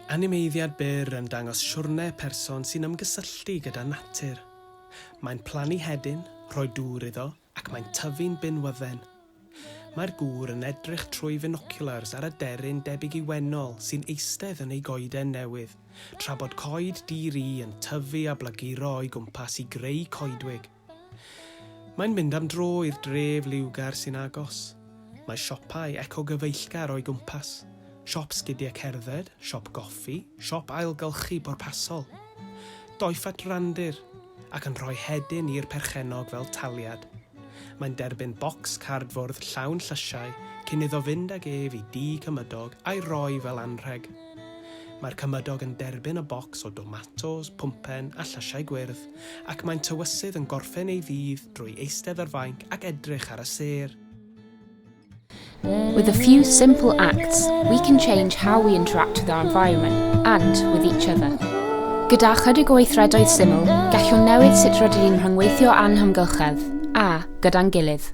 Animeiddiad byr yn dangos siwrne person sy'n ymgysylltu gyda natur. Mae'n plannu hedyn, rhoi dŵr iddo, ac mae'n tyfu'n binwydden. Mae'r gŵr yn edrych trwy finoculars ar aderyn debyg i wennol sy'n eistedd yn ei goeden newydd, tra bod coed di-ri yn tyfu a blaguro o'i gwmpas i greu coedwig. Mae'n mynd am dro i'r dref liwgar sy'n agos. Mae siopau ecogyfeillgar o'i gwmpas. Siop sgidiau cerdded, siop goffi, siop ailgylchu bwrpasol. Doeth at randir, ac yn rhoi hedyn i'r perchennog fel taliad. Mae'n derbyn bocs cardfwrdd llawn llysiau cyn iddo fynd ag ef i dŷ cymydog a'i roi fel anrheg. Mae'r cymydog yn derbyn y bocs o domatos, pwmpen a llysiau gwyrdd, ac mae'n tywysydd yn gorffen ei ddydd drwy eistedd ar fainc ac edrych ar y sêr. With a few simple acts, we can change how we interact with our environment and with each other. Gyda chydig o weithredoedd syml, gallwn newid sut rydyn ni'n rhyngweithio â'n hamgylchedd, a gyda'n gilydd.